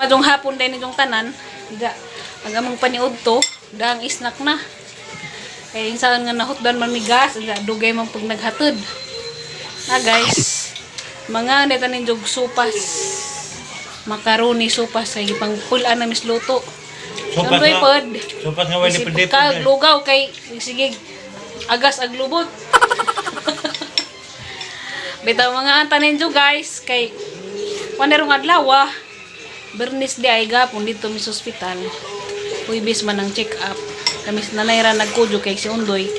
Madong hapon din yung tanan. Da, ang among paniud to, daang isnak na. Kaya insaan nga nahutdan man mi gas, da, dugay man pag naghatod. Na guys, mga neta ninjog supas. Macaroni supas kay gipang pulaan na misluto. Supas Undoy nga. pod. Supas nga wala Isip dipod-dipod. ka lugaw kay sige agas ag lubot. Bitaw mga antanin jo guys kay wanerong adlaw ah. Bernis di ay gapon dito mi sa ospital. Huybis man ang check up. Kami sa nanay ra nagkudyo kay si Undoy.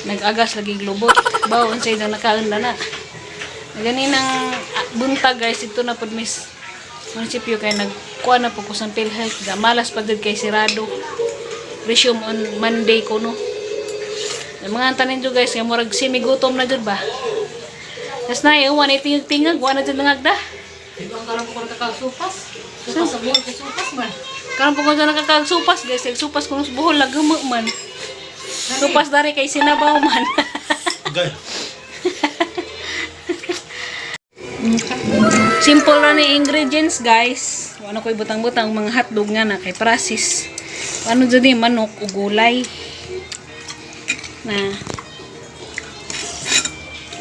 Nag-agas lagi glubot. Baw unsay nang nakaon na na. Gani nang buntag guys ito na pud miss munisipyo kay nagkuha na po ko sa PhilHealth. Da, malas pa dud kay sirado. Resume on Monday ko no. Yung mga tanin jo guys, kay murag simi gutom na jud ba. Tas na iwan ay tingag-tingag, wa na jud nangagda. Ang karon ko nakakasupas. Supas sa buhol, supas man. Karon po ko dyan nakakagsupas guys, kay supas ko sa buhol lagamo man. Supas dari kay sinabaw man. Guys, Simple ra ni ingredients guys. Wala ko'y butang-butang mga hotdog nga na kay process. Ano jud ni manok ug gulay. Na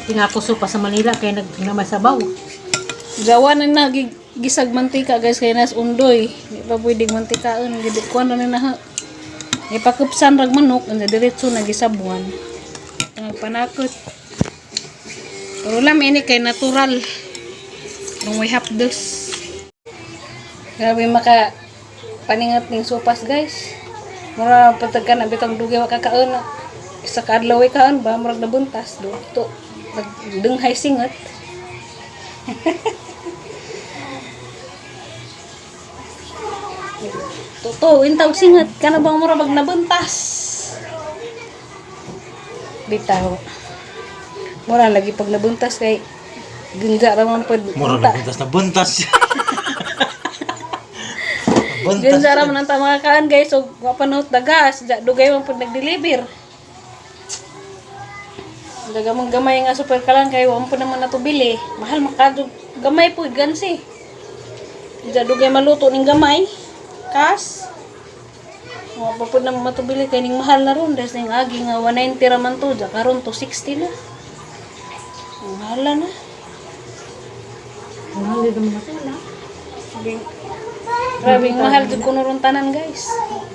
Tinapos pa sa Manila kay nag namasabaw. Gawa na na gisag mantika guys kay nas undoy. Di pa pwedeng mantikaon gid kuan na na ha. Ipakupsan rag manok unda diretso na gisabuan. Ang panakot. Pero lam ini kay natural. Rung way hapdos. Grabe maka paningat ning sopas guys. Mura patag ka na bitang dugay wa kakaon. Isa ka adlaw way kaon ba murag nabuntas do to nagdunghay singot. Totoo, intaw singat ka na bang mura bag nabuntas? Bitaw. Mura lagi pag nabuntas kay ginja ra man pod. mura na buntas na buntas. Buntas. Ginja ra man ang tama kaan guys og wa pa note dagas, ja dugay man pod nagdeliver. Daga mong gamay nga super kalan kay wa man pod naman nato bili. Mahal makadto gamay pod gansi. Ja dugay maluto ning gamay. Kas. Wa pa pod naman matubili kay ning mahal na ron des ning agi nga 190 ra man to, ja karon 260 na. Ang mahal na. Mahal dito mga sala. Grabing, grabing mahal jud kuno ron tanan guys.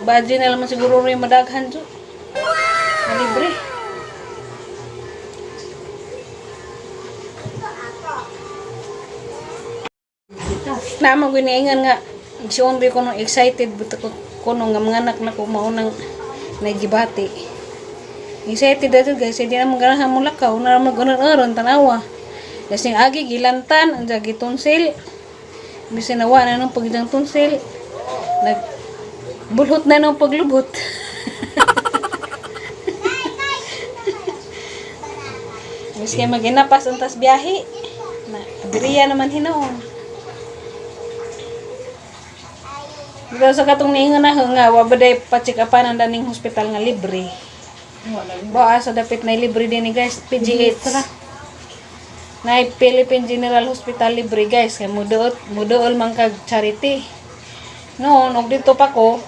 Budget na lang siguro rin madaghan jud. Malibre. Na mo giniingan nga si Ondoy ko nung excited buta ko kuno nga mga anak na ko maunang nagibati. Excited dato guys, hindi na mo ganahan mo lakaw, na mo ganon tanawa. Kasi agi gilantan, ang jagi tunsil. Bisin nawa na nung pagidang tunsil. Nag bulhot na nung paglubot. Miski maginapas ang tas biyahe. Na, abiriya naman hinoon. Pero sa katong niingon na nga, wa ba day pa-check upan ang daning hospital nga libre. Ba sa dapit na libre din ni guys, PGH. Na Philippine General Hospital libre guys, kay muduot muduol man kag charity. Noon, og dito pa ko,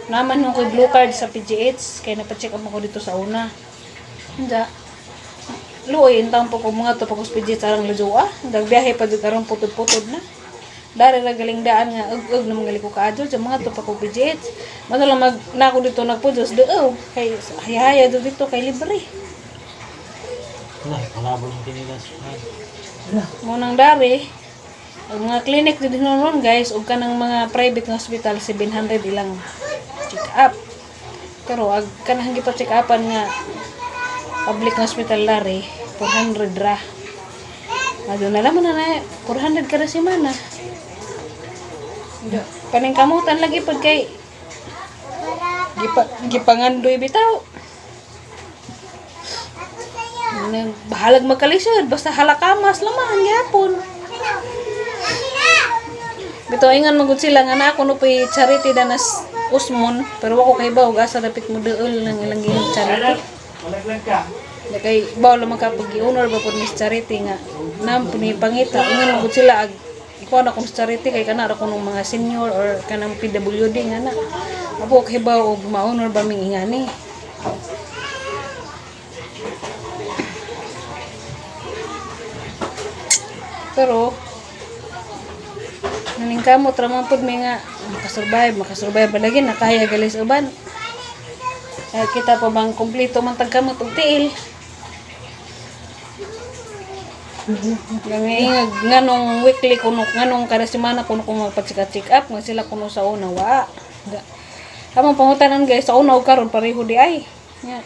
naman nung ko'y blue card sa PGH, kay napa-check up ako dito sa una. Hindi. Luoy, intang po ko mga to pa ko sa PGH arang Luzua. Nagbiyahe pa dito aron putod-putod na. Dari ra galing daan nga ug-ug na mga ko kaadyo sa mga to pa ko PGH. Madalang mag na ako dito nagpudlos do kay hayaya do dito kay libre. Wala, kalabo yung tinigas. Ay. Munang dari ang mga clinic dito noon guys ug kanang mga private nga hospital 700 ilang check up. Pero ag kanang gipa check upan nga public nga hospital dari 400 ra. Ado na lang na na 400 kada semana. Paning kamutan lagi pag kay gipangandoy bitaw. Nang bahalag magkalisod basta halakamas laman gyapon. Bitaw ingan magud sila nga na ako no pay charity danas Usmon pero wako kay baw asa dapit mo duol ng ilang gihimong charity. Di kay baw lang makapag-honor ba pod Miss Charity nga nam puni pangita ingon magud sila ag Ikuha na kung sa charity kay kana ra kuno mga senior or kanang PWD nga na. Abo hibaw og ma-honor ba ming ingani. Pero naningkamot ra man pud mi nga makasurvive, makasurvive ba lagi nakaya gali sa uban. Kaya kita pa bang kompleto man tag kamot og tiil. Gani nganong weekly kuno, nganong kada semana kuno ko magpa-check up nga sila kuno sa una wa. Among pangutanan guys, sa una og karon pareho di ay. Nga.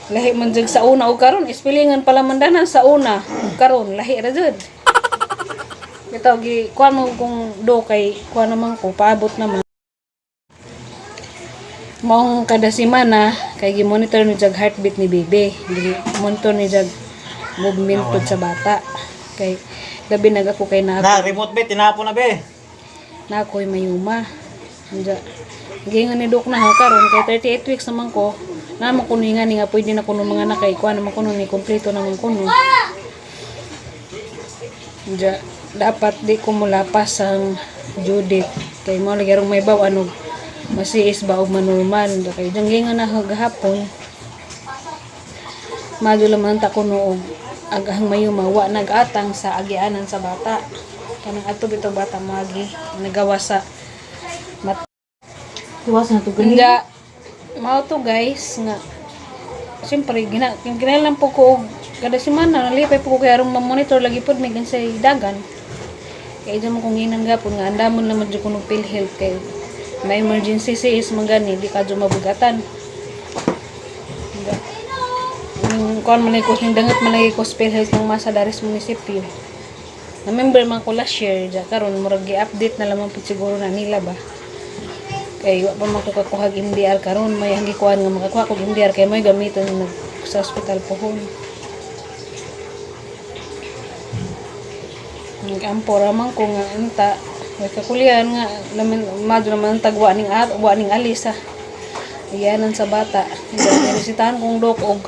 Lahi man jud sa una og karon, ispilingan pala man danan sa una ug karon lahi ra jud. Bitaw gi kuan mo kung do kay kuan naman ko paabot naman. Maong kada semana kay gi-monitor ni jag heartbeat ni bebe. Gi monitor ni jag movement pud sa bata. Kay labi nag ako kay na Na, remote be, tinapon na be. na ako'y mayuma. Anja. Gingan ni Dok na ha karon kay 38 weeks naman ko. Namo kuno nga ni nga pwede na kuno mga anak kay kuan naman kuno ni kompleto naman kuno. Anja, dapat di ko mulapas ang Judith kay mo lagi arong may baw ano masiis ba og manormal. Anja, kay jang gingan na gahapon. Madyo laman ta kuno og agahang mayuma wa nagatang sa agianan sa bata. Kanang ato bitaw bata magi nagawa sa mat. Tuwas na to gani. Nga mao to guys nga siyempre ginalan po ko og kada semana nalipay po ko kay arong ma-monitor lagi pod may gansay dagan. Kay dyan mo kong ginan gapon nga andamon naman jud kuno PhilHealth kay may emergency si is man gani di ka jud mabugatan. Nga. Yung kuan man ko ning dangat man lagi ko sa PhilHealth ng masa daris munisipyo. Na member man ko last year ja karon murag gi-update na lamang pud siguro na nila ba. Kay wa pa man ko kakuhag MDR karon, may ang gikuan nga makakuha kog MDR kay may gamiton nag sa ospital pohon. Nag-ampo ra man ko nga unta may kakulian nga lamin madto naman tag wa ning alis ah. Iyanan sa bata. Resitahan kong dok og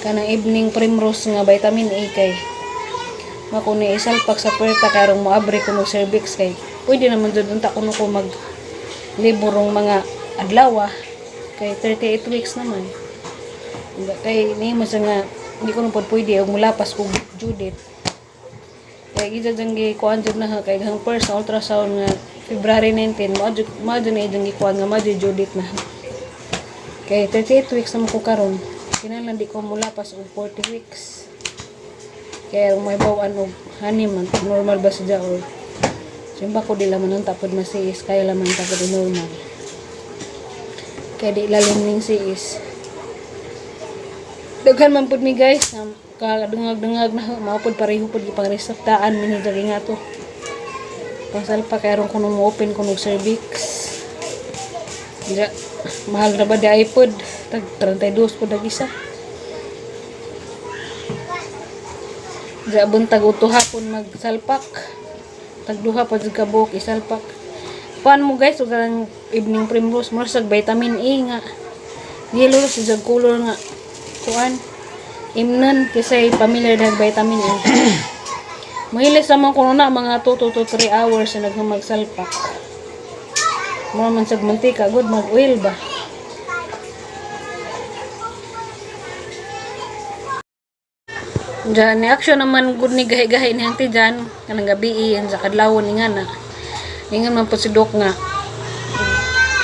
kanang evening primrose nga vitamin A kay mako ni isalpak sa puwerta kay arong moabri kuno cervix kay pwede naman jud unta kuno ko mag liborong mga adlaw ah. Kay 38 weeks naman. Kay nimo siya nga hindi ko na pod pwede og mulapas kog Judith. Kay gid jud gi kuan jud na ha, kay hang first na ultrasound nga February 19 mao jud na jud gikuan nga mao jud Judith na. Kay 38 weeks naman ko karon. Kinahanglan di ko mulapas og 40 weeks. Kaya may bawan og hani man normal ba siya or simba ko di laman ang tapod masiis kaya laman tapod normal. Kaya di lalim ning siis. Daghan man pud mi guys, kadungag-dungag na mao pud pareho pud gipangreseptaan mi ni diri nga to. Pasalpa kay aron kuno mo open kuno cervix. Ja, mahal na ba di iPod? Tag 32 pud ang isa. Ja, buntag uto hapon magsalpak. Tag duha pa jud ka buok isalpak. Kuan mo guys, ug ang evening primrose mo sa vitamin E nga. Yellow sa jag color nga kuan. Imnon kasi familiar na vitamin E. Mahilis naman kuno na mga 2 to 3 hours na nagmagsalpak. Mura man sag mantika, good mag oil ba. Diyan, ni action naman good ni gahi-gahi ni hanti diyan kanang gabi yan sa kadlawon ni nga na. Ingon man po si Doc nga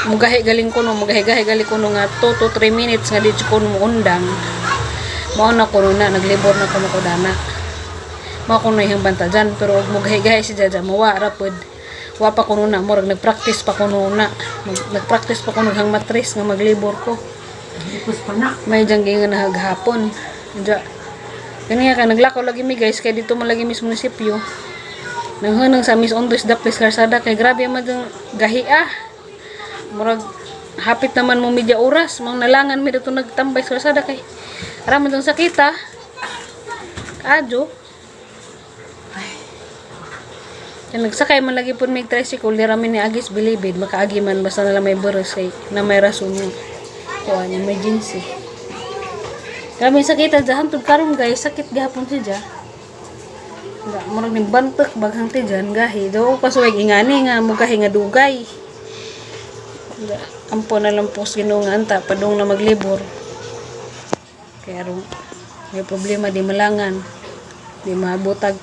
mugahi galing kuno, mugahi-gahi galing kuno nga 2 to 3 minutes nga di ko muundang. Mao na kuno na naglibor na kuno ko dana. Mao kuno iyang banta dyan pero og mugahi-gahi si Jaja mawa ra pod. Wa pa kuno na murag nagpractice pa kuno na. Nagpractice pa kuno hang matris nga maglibor ko. Ipos pa na. May diyang gingan na haghapon. Diya. Kaniya ka, naglakaw lagi mi guys, kay dito man lagi mis munisipyo. Nanghanang sa Miss Ondos Daplis Karsada, kay grabe man diyang gahi ah. Murag, hapit naman mo media oras, mga nalangan mi dito nagtambay sa karsada kay ara man diyang sakit ah. Kaadyo. Kaya nagsakay man lagi po mig tricycle, dira mi ni Agis Bilibid, makaagi man basta na lang may buros kay na may rason nga. Kuan emergency. Grabe yung sakit dyan. Hantod karon guys, sakit gihapon siya dyan. Ga murag ning bantek baghang tiyan gahi. Daw kasuway ingani nga mugahi nga dugay. Ga ampo na lang po sa Ginoo nga anta padung na maglibor. Kaya aron may problema di malangan, di maabotag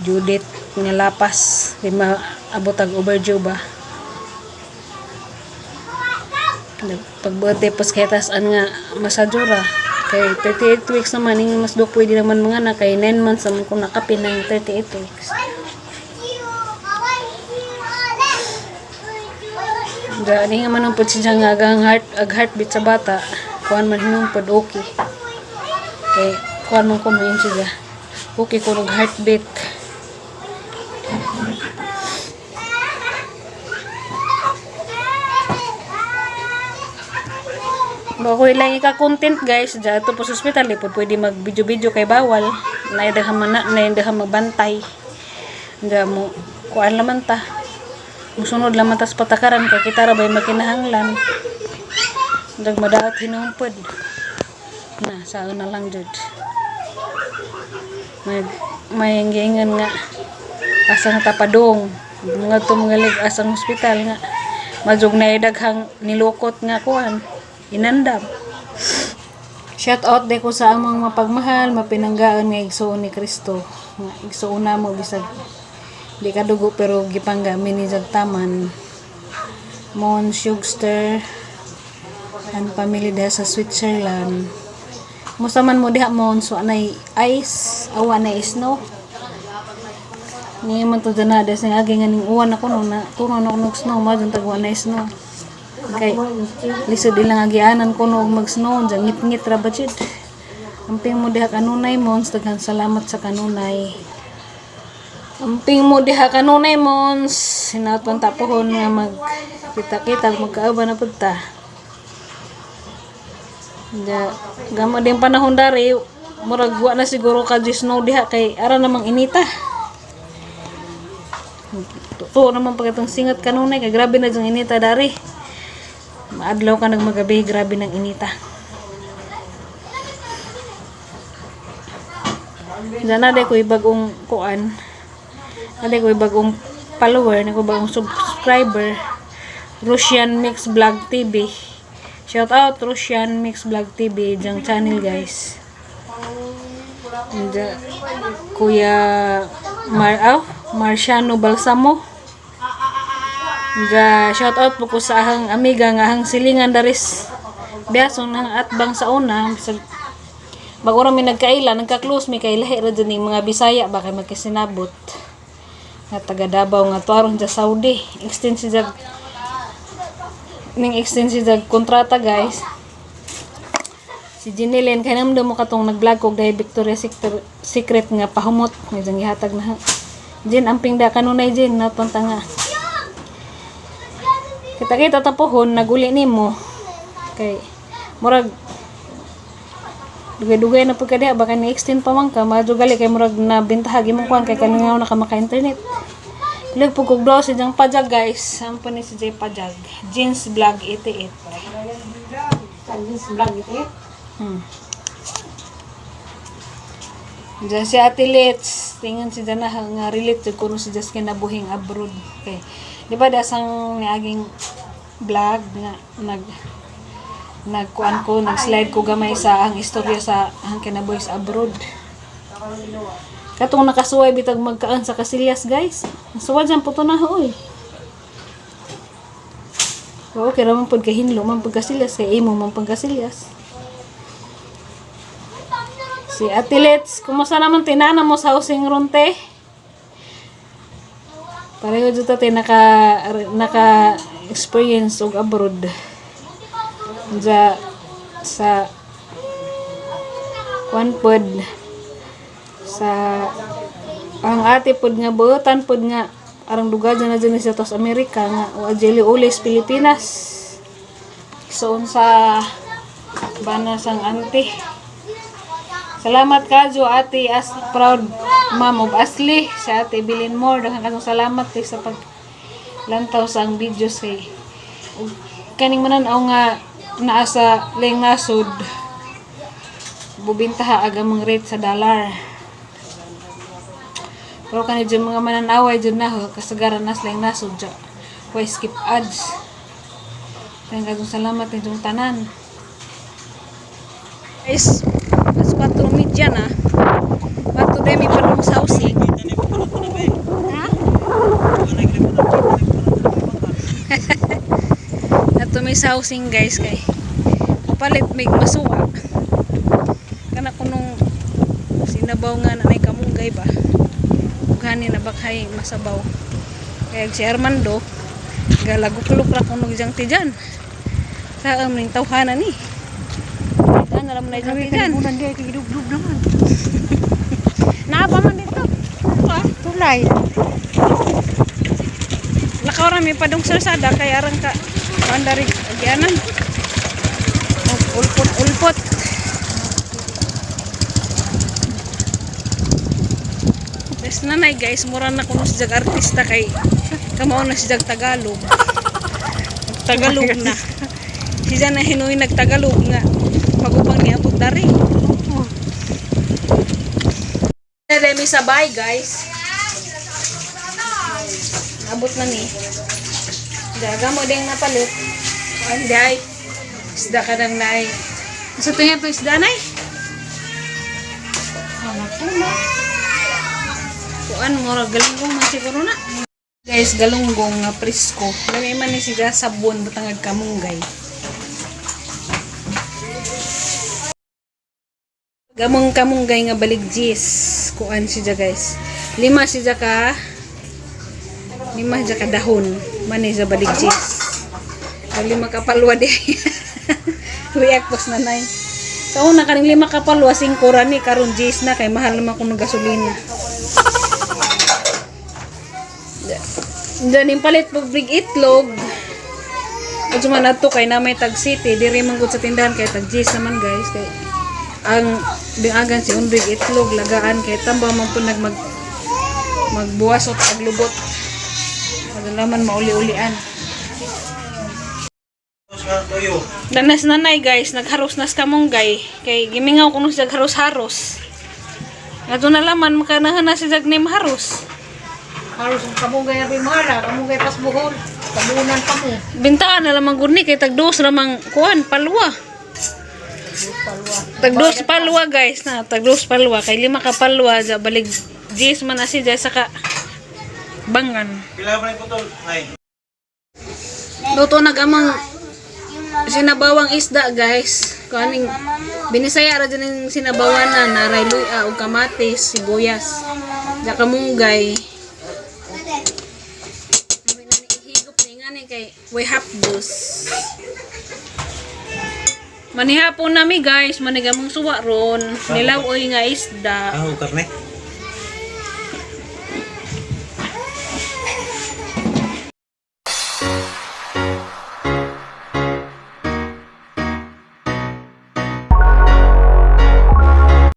due date nga lapas, di maabotag overdue ba. Pagbuot pas kay taas-an nga masadura. Kay 38 weeks naman, yung mas do pwede naman mga na kay 9 months naman kung nakapin ng 38 weeks. Diyan nga man ang pud siya nga agang heart ag heartbeat sa bata. Kuan man hinung pud okay. Kay kuan man ko mayon siya. Okay ko og heartbeat. Ba ko ilang ika-content, guys, diyan ato po sa ospital di po pwede mag video-video kay bawal. Naidaham man na, naidaham magbantay. Diyan mo kuan laman ta. Musunod laman tas patakaran kay kita ra bay makinahanglan. Dag madaot hinumpod. Na saan na lang jud. May giingon nga asang tapadong mga to mga lig asang ospital nga majug na daghang nilukot nga kuan inandam. Shout out de ko sa among mapagmahal, mapinanggaan nga igsuon ni Kristo. Nga igsuon namo bisag di ka dugo pero gipangga mi ni taman. Mon Sugster and family diha sa Switzerland. Musta man mo diha, Mon? So anay ice, awa na snow. Ngayon man to dyan na, des nga agi nga ning uwan ako no, na turon ako nog snow, ma dyan tagwa na snow. Kay lisod ilang agianan ko no og mag-snow, dyan ngit-ngit ra ba jud. Amping mo diha kanunay, Mons, daghan salamat sa kanunay. Amping mo diha kanunay, Mons, hinaot ta pohon nga mag kita-kita magkauban na pud ta. Ja, gamo din panahon dari, murag wa na siguro ka snow diha kay ara namang inita. Totoo naman pag itong singat kanunay kay grabe na dyang inita dari. Maadlaw ka nagmagabi, grabe ng inita. Diyan na ko bagong kuan. Ade ko bagong follower, na ko bagong subscriber. Russian Mix Vlog TV. Shout out Russian Mix Vlog TV diyang channel, guys. And, Kuya Mar aw, Marciano Balsamo. Ga shout out po ko sa ahang amiga nga ahang silingan daris. Biyason nang atbang sa una bisag bago ra mi nagkaila, nagka-close mi kay lahi ra jud ning mga Bisaya ba kay magkisinabot. Nga taga Davao nga tuaron sa Saudi. Extend si jag ning extend si jag kontrata, guys. Si Jeneline kay namdam mo katong nag-vlog kog dahil Victoria's Secret, Secret nga pahumot nga diyang gihatag na. Jen, amping da kanunay, Jen, napunta nga. Kita-kita ta pohon naguli nimo kay murag dugay-dugay na pagka diha baka ni-extend pa man ka madyo gali kay murag nabintahag imong kuan kay kaningaw na ka maka-internet. Lig po kog daw si Jang Pajag, guys. Sampo ni si Jay Pajag. Jeans Vlog 88. Jeans Vlog ito. Diyan si Ate Let's. Tingnan si Jana nga relate jud kuno si Jas kinabuhing abroad. Okay. Di ba dasang niaging vlog nga nagkuan ko, nag-slide ko gamay sa ang istorya sa ang kinabuhi sa abroad. Katong nakasuway bitag magkaan sa kasilyas, guys. Nasuwad dyan puto na oy. Oo, kaya man pud kahinlo man pud kasilyas kay imo man pud kasilyas. Si Ate Let's, kumusta naman tinana mo sa housing ron, te? Pareho dito te naka experience og abroad. Sa sa kuan pod sa ang ate pod nga buotan pod nga arang duga dyan na dyan siya sa Amerika nga wa jeli ulis Pilipinas. So unsa bana sang auntie. Salamat kadyo Ate as proud mom of Ashley sa Ate Bilin Moore. Daghang kasong salamat kay sa pag lantaw sa ang videos kay ug kaning manan-aw nga naa sa laing nasod bubintaha aga mga rate sa dollar. Pero kani dyan mga mananaway dyan na ho, kasagaran na sila yung nasod dyan. Way skip ads. Kaya kadong salamat inyong tanan. Guys, alas 4:30 na. Bato demi pa nung sa housing. Ha? Ato may sa housing, guys, kay kapalit may masuwa. Kana kunong sinabaw nga na may kamunggay ba. Ugani na bakay masabaw. Kaya si Armando galaguklok ra kuno diyang tijan. Sa aming tawhana ni. Kita na lang na diyang tijan. Kalimutan di ay dugdug naman. Naa pa man dito. Tulay. Lakaw ra may padung sarsada kay arang ka bandari agyanan. Ulpot ulpot. Bes nanay, guys, mura na kuno si jag artista kay kamao na si jag Tagalog. Tagalog na. Si Jan na hinuy nagtagalog nga pagupang niabot dari. Remi sabay, guys. Abot na ni. Daga mo ding napalit. Anday. Isda ka nang nay. Sa tingin to isda nay? Kuan mo ra galunggong man siguro na. Guys, galunggong nga presko. Lami man ni siya sabon butangag kamunggay. Gamong kamunggay nga baligjis. Kuan siya, guys. Lima siya ka lima siya ka dahon. Mani sa baligjis. O lima ka palwa di. React boss nanay. Sa una kaning lima ka palwa, 5 ra ni karon jis na kay mahal naman kuno gasolina. Diyan yung palit pag big itlog. Adto man adto kay na may tag city, diri man gud sa tindahan kay tag jis naman, guys, kay ang bingagan si Undig itlog lagaan kay tamba man po nag mag magbuwasot ag lubot. Madalaman mauli-ulian. Danas nanay, guys, nagharos nas kamunggay kay gimingaw kuno siya haros-haros. Adto na laman makanahan na siya name haros. Haros ang kamunggay ang rimara, kamunggay pasbuhol. Tabunan pa mo. Bintaan na lamang gud ni kay tag dos lamang kuan palwa. Tag dos palwa, guys, na tag dos palwa kay lima ka palwa ja balig jis man asi ja saka bangan. Pila pa na putol? Ay. Luto nagamang sinabawang isda, guys. Kaning binisaya ra dyan yung sinabawan na naray luya og kamatis, sibuyas, ja kamunggay. May nani ihigop ni ngani kay way hapdos. Manihapon nami, guys, manigamong suwa ron, nilaw-oy nga isda. Ah, karne.